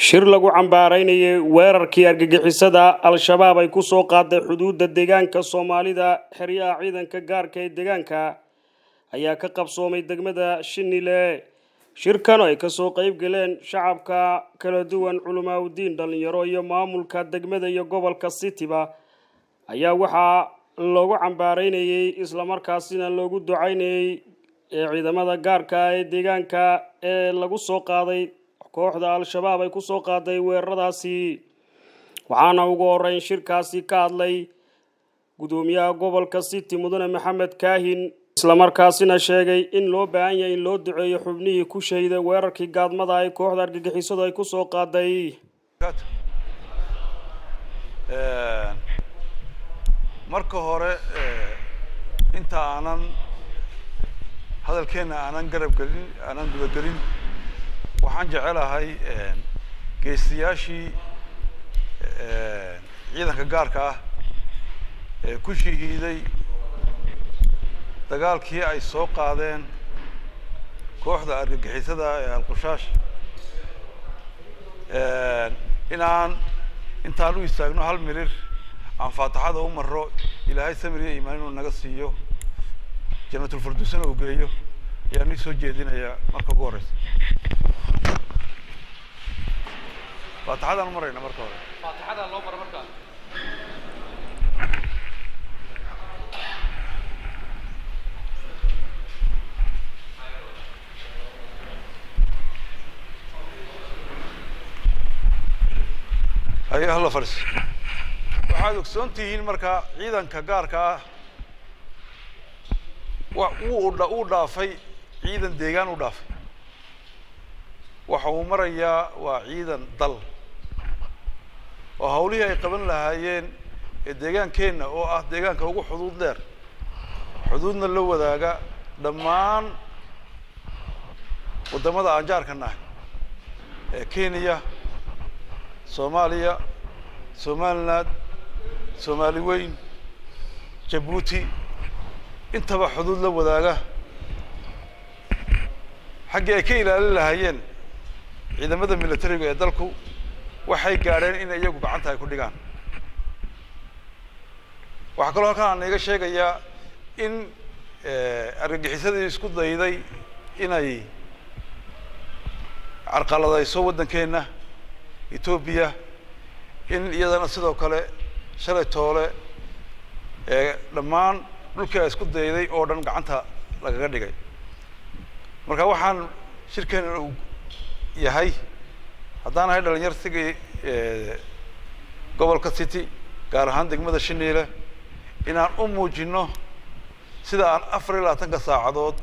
Shir lagu cambaaraynayay weerarkii argagixisada Al-Shabaab ay ku soo qaaday xuduudda deegaanka Soomaalida xeryaha ciidanka gaarka ee deegaanka ayaa ka qabsoomay degmada Shinile. Shirkan oo ay kasoo qayb galeen shacabka kala duwan, culamaa'udiin, dhalinyaro iyo maamulka degmada iyo gobolka Cityba ayaa waxaa loogu cambaaraynayay islamarkaasina loogu ducaynayay ciidamada gaarka ee deegaanka ee lagu soo qaaday kooxda Al-Shabaab ay ku soo qaaday weeraradaasi. Waxaana ugu horeyn shirkaasi ka hadlay gudoomiyaha gobolka City, Mudane Maxamed Kaahin, islamarkaasina sheegay in loo baahan yahay in loo duceeyo xubnihii ku shahiday weerarkii gaadmada ay kooxda argagixisadu ay ku soo qaaday. Marka hore, inta aanan hadalkeenna aanan garab gelin, aanan gudagelin, waxaan jecelahay geesiyaashii ciidanka gaarka ah ee ku shahiiday dagaalkii ay soo qaadeen kooxda argagixisada ee Alqushaash inaan intaan u istaagno hal mirir aan faataxada u maro, Ilaahay samir iyo iimaan inuu naga siiyo, Janatulfirdowsna uu geeyo ayaan ii soo jeedinayaa. Marka ugu horeysa faataxadaan u marayna marka hore. Faatixada loo maro markaa. Haye, hala fadhiiso. Waxaad ogsoon tihiin marka ciidanka gaarka ah wa wuu uu dhaafay ciidan deegaan u dhaafay, waxa uu marayaa waa ciidan dal oo hawlihii ay qaban lahaayeen ee deegaankeenna oo ah deegaanka ugu xuduud dheer, xuduudna la wadaaga dhammaan waddamada aan jaarka nahay ee Kenya, Soomaaliya, Somaliland, Soomaali weyn, Jabuuti, intaba xuduud la wadaaga, xaggii ay ka ilaalin lahaayeen ciidamada militariga ee dalku waxay gaadheen in iyagu gacanta ay ku dhigaan. Waxaa kaloo halkan aan iga sheegayaa in argagixisadii isku dayday inay carqaladayso waddankeenna Etoobiya in iyadana sidoo kale shalay toole ee dhammaan dhulkii ay isku dayday oo dhan gacanta lagaga dhigay. Marka waxaan shirkeena uu yahay, haddaan ahay dhalinyarsigii gobolka City, gaar ahaan degmada Shiniile, inaan u muujino sida aan 24-ka saacadood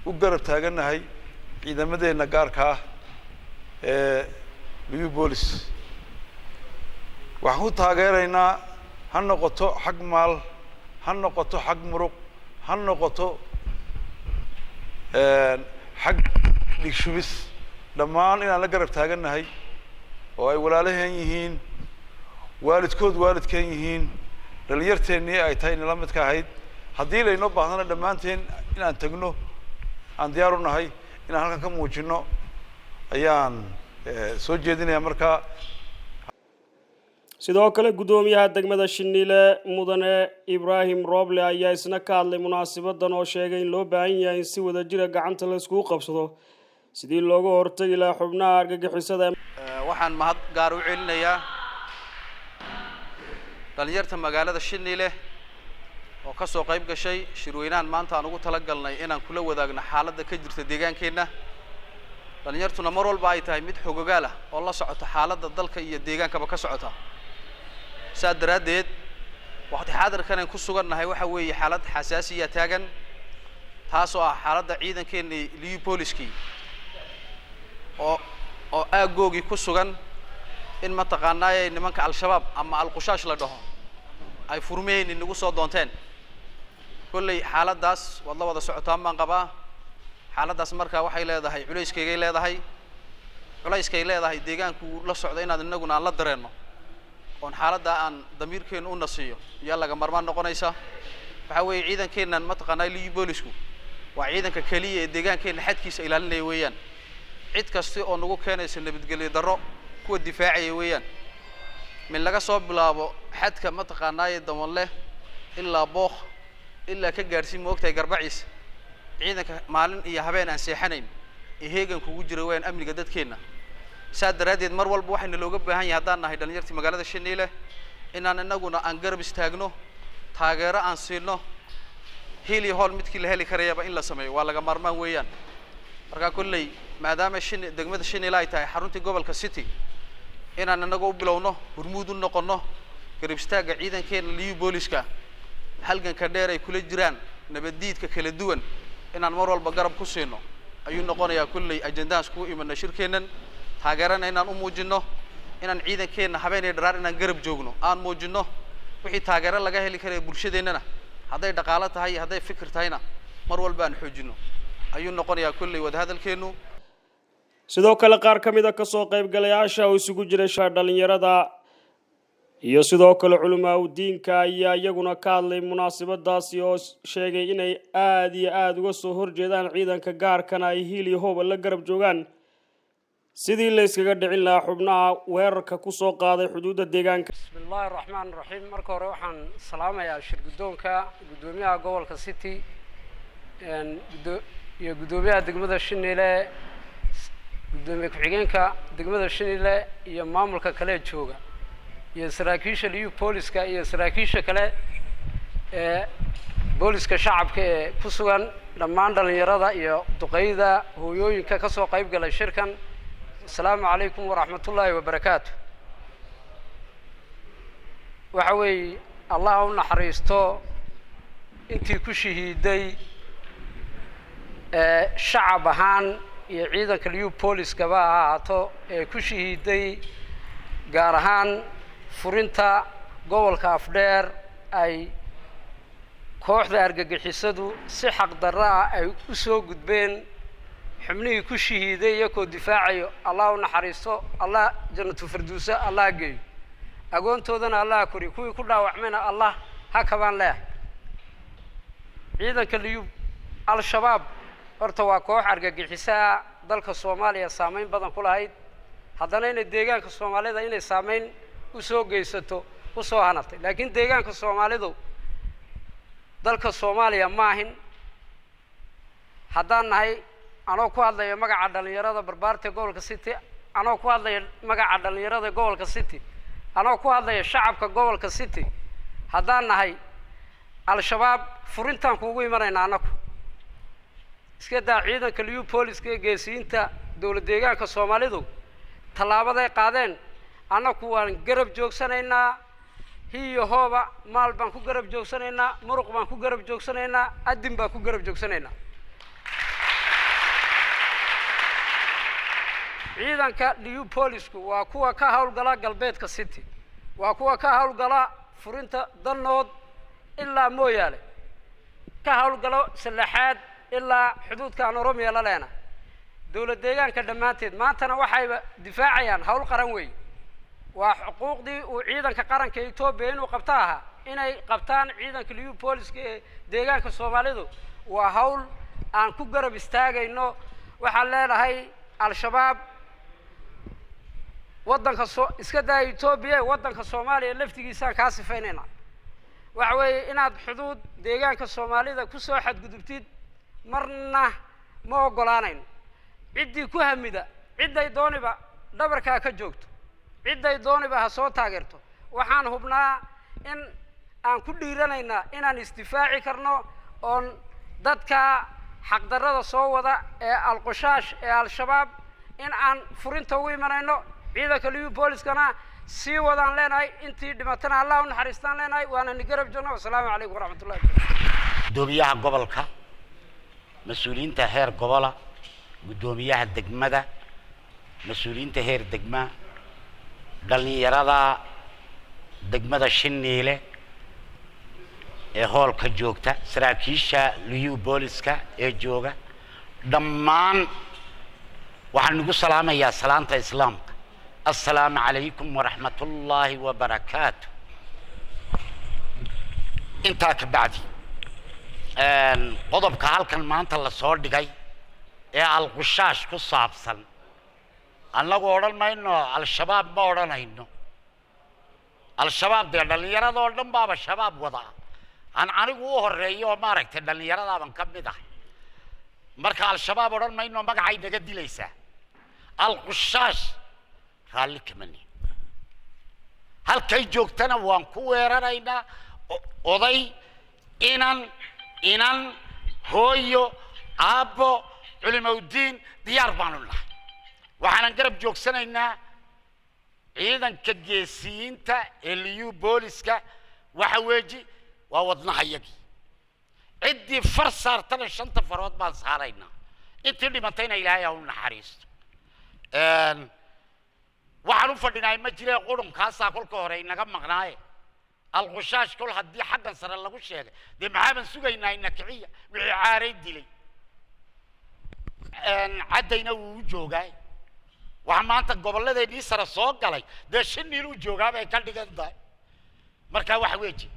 u garab taagannahay ciidamadeenna gaarka ah ee Liyu Boolis. Waxaan ku taageeraynaa, ha noqoto xag maal, ha noqoto xag muruq, ha noqoto xag dhigshubis, dhammaan inaan la garab taagannahay oo ay walaalaheen yihiin, waalidkood waalidkeen yihiin, dhalinyarteennii ay tahay nala midka ahayd. Haddii laynoo baahdana dhammaanteen inaan tagno aan diyaar u nahay, inaan halkan ka muujino ayaan soo jeedinaya markaa. Sidoo kale guddoomiyaha degmada Shinile, Mudane Ibraahim Roble, ayaa isna ka hadlay munaasibadan oo sheegay in loo baahan yahay in si wada jira gacanta la iskugu qabsado sidii looga hortagi lahaa xubnaha argagixisada. Waxaan mahad gaar u celinayaa dhalinyarta magaalada Shinile oo ka soo qayb gashay shirweynahan maanta aan ugu tala galnay inaan kula wadaagno xaaladda ka jirta deegaankeenna. Dhalinyartuna mar walba ay tahay mid xogogaal ah oo la socota xaaladda dalka iyo deegaankaba ka socota. Saas daraaddeed, waqti xaadirkan aan ku sugannahay waxa weeye xaalad xasaasiya taagan, taasoo ah xaaladda ciidankeennii Liyu Booliskii oo aaggoogii ku sugan in mataqaanaaye nimanka Al-Shabaab ama Alqushaash la dhaho ay furmehayni nagu soo doonteen. Kolley xaaladdaas waad la wada socotaan baan qabaa. Xaaladdaas markaa waxay leedahay culayskaygay leedahay, culayskay leedahay deegaanku la socdo inaad innaguna aan la dareenno oon xaaladdaa aan damiirkeennu u nasiiyo iyaa laga marmaan noqonaysa. Waxaa weeye ciidankeennan mataqaanaa Liyu Boolisku waa ciidanka keliya ee deegaankeenna xadkiisa ilaalinaya weeyaan. Cid kasta oo nagu keenaysa nabadgelyo darro kuwa difaacaya weeyaan, min laga soo bilaabo xadka mataqaanaaye Damanleh ilaa Bookh ilaa ka gaadhsiin moogtahay Garbaciis. Ciidanka maalin iyo habeen aan seexanayn ee heegan kugu jira weyaan amniga dadkeenna. Saa daraaddeed mar walba waxayna looga baahan yahay, haddaan nahay dhalinyartii magaalada Shiniile, inaan innaguna aan garab istaagno, taageero aan siino, hiil iyo hool midkii la heli karayaba in la sameeyo waa laga maarmaan weeyaan. Markaa kolley maadaama degmada Shiniile ay tahay xaruntii gobolka City, inaan innaga u bilowno, hormuud u noqonno garab istaagga ciidankeena Liyu Booliska, halganka dheer ay kula jiraan nabaddiidka kala duwan, inaan mar walba garab ku siino ayuu noqonayaa kolley ajendahaas kugu imana shirkeennan. Taageerana inaan u muujinno, inaan ciidankeenna habeen iyo dharaar inaan garab joogno aan muujinno, wixii taageero laga heli karaya bulshadeennana, hadday dhaqaalo tahay iyo hadday fikir tahayna, mar walba aan xoojinno ayuu noqonayaa kolley wadahadalkeennu. Sidoo kale qaar ka mid a kasoo qaybgalayaasha oo isugu jiray dhalinyarada iyo sidoo kale culamaa udiinka ayaa iyaguna ka hadlay munaasabadaasi oo sheegay inay aada iyo aada uga soo horjeedaan ciidanka gaarkana ay hiil iyo hooba la garab joogaan sidii la iskaga dhicin lahaa xubnaha weerarka kusoo qaaday xuduudda deegaanka. Bismi illaahi raxmaan raxiim. Marka hore waxaan salaamayaa shir guddoonka, guddoomiyaha gobolka City iyo guddoomiyaha degmada Shinile, guddoomiye ku-xigeenka degmada Shinile iyo maamulka kale jooga iyo saraakiisha Liyu Booliska iyo saraakiisha kale ee booliska shacabka ee ku sugan, dhammaan dhalinyarada iyo duqeyda, hooyooyinka ka soo qayb galay shirkan. Asalaamu calaykum waraxmatullaahi wabarakaatu. Waxa weeye, Allah u naxariisto intii ku shahiiday shacab ahaan iyo ciidanka Liyu Booliskaba ha ahaato ee ku shahiiday, gaar ahaan furinta gobolka Afdheer ay kooxda argagixisadu si xaqdarra ah ay u soo gudbeen. Xubnihii ku shahiiday iyakoo difaacayo, Allah u naxariisto, Allah jannatu farduusa Allah geeyo, agoontoodana Allah koriyo, kuwii ku dhaawacmayna Allah ha kabaan leehay. Ciidanka Liyu, Al-Shabaab horta waa koox argagixisaa dalka Soomaaliya saameyn badan ku lahayd, haddana inay deegaanka Soomaalida inay saameyn u soo geysato ku soo hanatay. Laakiin deegaanka Soomaalidu dalka Soomaaliya ma ahin. Haddaan nahay, anoo ku hadlaya magaca dhalinyarada barbaarta gobolka City, anoo ku hadlaya magaca dhalinyarada gobolka City, anoo ku hadlaya shacabka gobolka City, haddaan nahay Al-Shabaab, furintaan kuugu imanaynaa annaku. Iska daa ciidanka Liyu Booliska ee geesiyiinta dowlad deegaanka Soomaalidu tallaabaday qaadeen, annaku waan garab joogsanaynaa hiyo hooba. Maal baan ku garab joogsanaynaa, muruq baan ku garab joogsanaynaa, adin baan ku garab joogsanaynaa. Ciidanka Liyu Boolisku waa kuwa ka howlgala galbeedka City, waa kuwa ka howlgala furinta Dannood ilaa Mooyaale, ka howlgalo Sallaxaad ilaa xuduudka aan Oromiya la leena, dowlad deegaanka dhammaanteed. Maantana waxayba difaacayaan hawl qaran weey. Waa xuquuqdii uu ciidanka qaranka Etoobiya inuu qabta ahaa inay qabtaan ciidanka Liyu Booliska ee deegaanka Soomaalidu. Waa hawl aan ku garab istaagayno. Waxaan leenahay Al-Shabaab, waddanka soo iska daaya Etoobiya, waddanka Soomaaliya laftigiisaan kaa sifaynaynaa. Waxa weeye inaad xuduud deegaanka Soomaalida ku soo xadgudubtid marna ma oggolaanayno. Ciddii ku hamida, cidday dooniba dhabarkaa ka joogto, cidday dooniba ha soo taageerto, waxaan hubnaa in aan ku dhiiranaynaa inaan isdifaaci karno oon dadka xaqdarrada soo wada ee Alqushaash ee Al-Shabaab in aan furinta ugu imanayno. Ciidanka Liyu Booliskana sii wadaan leenahay, intii dhimatana Allah u naxariistaan leenahay, waana ni garab joogna. Wasalaamu calaykum waraxmatullahi. Guddoomiyaha gobolka, mas-uuliyiinta heer gobola, guddoomiyaha degmada, mas-uuliyiinta heer degma, dhallinyarada degmada Shiniile ee hoolka joogta, saraakiisha Liyu Booliska ee jooga, dhammaan waxaan nagu salaamayaa salaanta Islaamka: assalaamu calaykum waraxmatullaahi wabarakaatu. Intaa ka bacdi, qodobka halkan maanta lasoo dhigay ee Alqushaash ku saabsan Annagu odhan mayno Al-Shabaab, ma odhanayno Al-Shabaab. Dee dhallinyaradoo dhan baaba Shabaab wadaa, aan anigu u horeeyo oo maaragtay dhallinyaradaaban ka mid ah. Marka Al-Shabaab odhan mayno, magacay naga dilaysaa. Alqushaash raalli kama nihin, halkay joogtana waan ku weeraraynaa. Oday, inan, inan, hooyo, aabbo, culimowdiin, diyaar baanu nahay. Waxaanan garab joogsanaynaa ciidanka geesiyiinta ee Liyu Booliska. Waxa weeji waa wadnahayagii. Ciddii far saartana shanta farood baan saaraynaa. Intii dhimatayna Ilaahay ha u naxariisto. Waxaan u fadhinaay ma jiree, qurunkaasaa kolka hore inaga maqnaaye. Alqushaash kol haddii xaggan sare lagu sheegay, dee maxaaban sugaynaa? Ina kiciya wixii caaray dilay, caddayna wuu u joogaay. Waxaa maanta gobolladeennii sare soo galay, dee Shiniiluu joogaa bay ka dhigan tahay. Marka waxa weji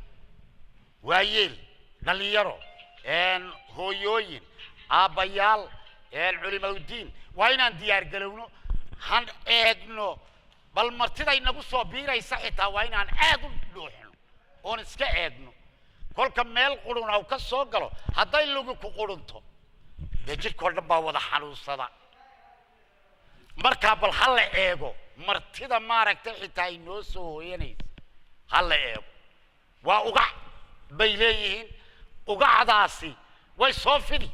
waayeel, dhallinyaro, hooyooyin, aabbayaal, culimaudiin, waa inaan diyaar galowno, han eegno bal martida inagu soo biiraysa. Xitaa waa inaan aad u dhuuxno oon iska eegno. Kolka meel qurun aw ka soo galo, hadday lugi ku qurunto, dee jidhkao dhan baa wada xanuunsada. Markaa bal ha la eego martida maaragtay xitaa inoo soo hooyanaysa, ha la eego. Waa ugac bay leeyihiin, ugacdaasi way soo fidi.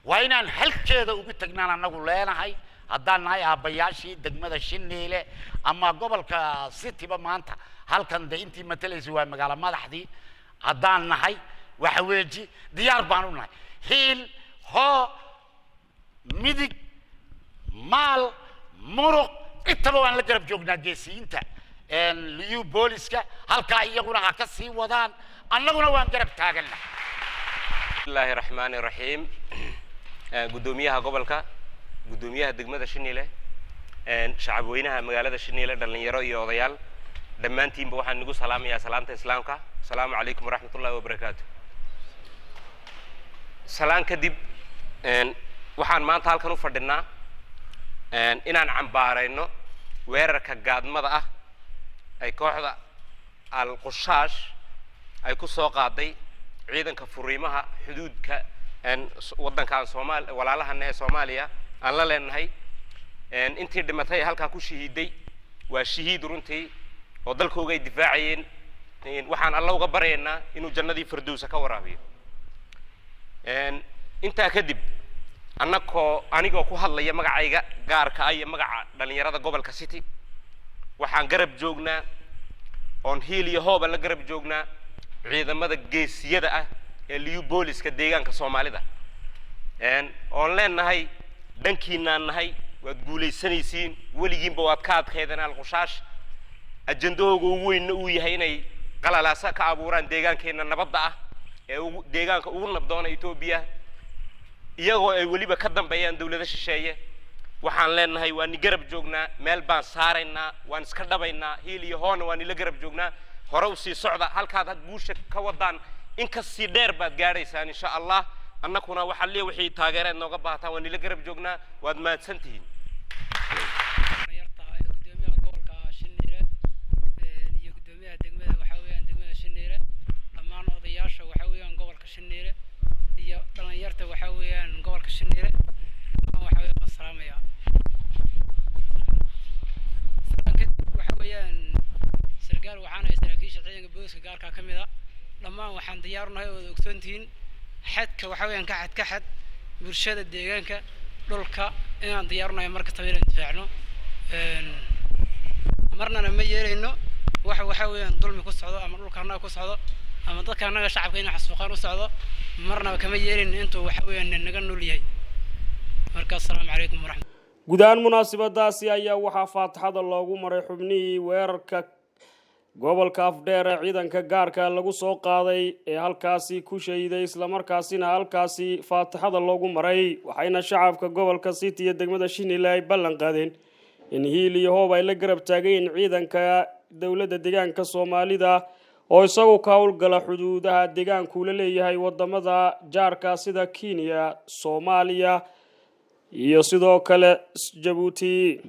Waa inaan halkeeda ugu tagnaan annagu leenahay, haddaan nahay aabbayaashii degmada Shiniile ama gobolka Cityba. Maanta halkan de intii matalaysa waa magaalo madaxdii. Haddaan nahay, waxa weeji diyaar baan u nahay hiil, hoo, midig, maal, muruq, intaba waan la garab joognaa geesiyiinta Liyu Booliska. Halkaa iyaguna ha ka sii wadaan, annaguna waan garab taaganna. Bismillahi raxmaani raxiim. Guddoomiyaha gobolka, guddoomiyaha degmada Shiniile, shacabweynaha magaalada Shiniile, dhallinyaro iyo odayaal, dhammaantiinba waxaan igu salaamayaa salaamta Islaamka: asalaamu calaykum waraxmat ullahi wabarakaatu. Salaan kadib, waxaan maanta halkan u fadhinaa inaan cambaarayno weerarka gaadmada ah ay kooxda Al-Qushaash ay ku soo qaaday ciidanka furiimaha xuduudka waddankaan Soomaal walaalahana ee Soomaaliya aan la leenahay. Intii dhimatay ee halkaa ku shahiiday waa shahiid runtii oo dalkooga ay difaacayeen. Waxaan Alla uga baryaynaa inuu jannadii Firdowsa ka waraabiyo. Intaa kadib, annakoo anigoo ku hadlaya magacayga gaarka ah iyo magaca dhallinyarada gobolka City, waxaan garab joognaa oon hiil iyo hooba la garab joognaa ciidamada geesiyada ah ee Liyu Booliska deegaanka Soomaalida, oon leenahay dhankiinaan nahay, waad guulaysanaysiin, weligiinba waad ka adkaydeen Alqushaash. Ajandahooga ugu weynna uu yahay inay qalalaasa ka abuuraan deegaankeenna nabadda ah ee ugu deegaanka ugu nabdoona Etoobiya, iyagoo ay weliba ka dambeeyaan dawlado shisheeye. Waxaan leenahay waa ni garab joognaa, meel baan saaraynaa, waan iska dhabaynaa, hiil iyo hoona waa nila garab joognaa. Hore usii socda, halkaad had guusha ka wadaan in kasii dheer baad gaadhaysaan insha Allah. Annakuna waxaa lee wixii taageereed nooga baahataan waa nila garab joognaa. Waad mahadsan tihiin. Dhalinyarta ee guddoomiyaha gobolka Shiniile iyo guddoomiyaha degmada, waxaa weeyaan degmada Shiniile, dhammaan odayaasha, waxaa weeyaan gobolka Shiniile, iyo dhalinyarta, waxaa weeyaan gobolka Shiniile, dhammaan waxaa weeyaan waan salaamayaa. Salaan kadib, waxaa weeyaan sarkaal waxaan ahay saraakiisha ciidanka booliska gaarka ka mid ah. Dhammaan waxaan diyaar u nahay oo ogsoon tihiin xadka, waxaa weeyaan ka xad ka xad bulshada deegaanka dhulka inaan diyaar u nahay mar kastaba inaan difaacno. Marnana ma yeelayno waxa waxaa weeyaan dulmi ku socdo ama dhulka annaga ku socdo ama dadka annaga shacabka inay xasuuqaan u socdo. Marnaba kama yeelayno intuu waxa weeyaan naga nool yahay. Marka assalaamu calaykum waraxmat. Guud ahaan munaasabadaasi ayaa waxaa faatixada loogu maray xubnihii weerarka gobolka Afdheer ee ciidanka gaarka lagu soo qaaday ee halkaasi ku shahiiday, islamarkaasina halkaasi faatixada loogu maray. Waxayna shacabka gobolka City iyo degmada Shinile ay ballan qaadeen in hiil iyo hoob ay la garab taageen ciidanka dowladda deegaanka Soomaalida oo isagu ka howlgala xuduudaha deegaanku la leeyahay wadamada jaarka sida Kenya, Soomaaliya. Iyo sidoo kale Jabuuti.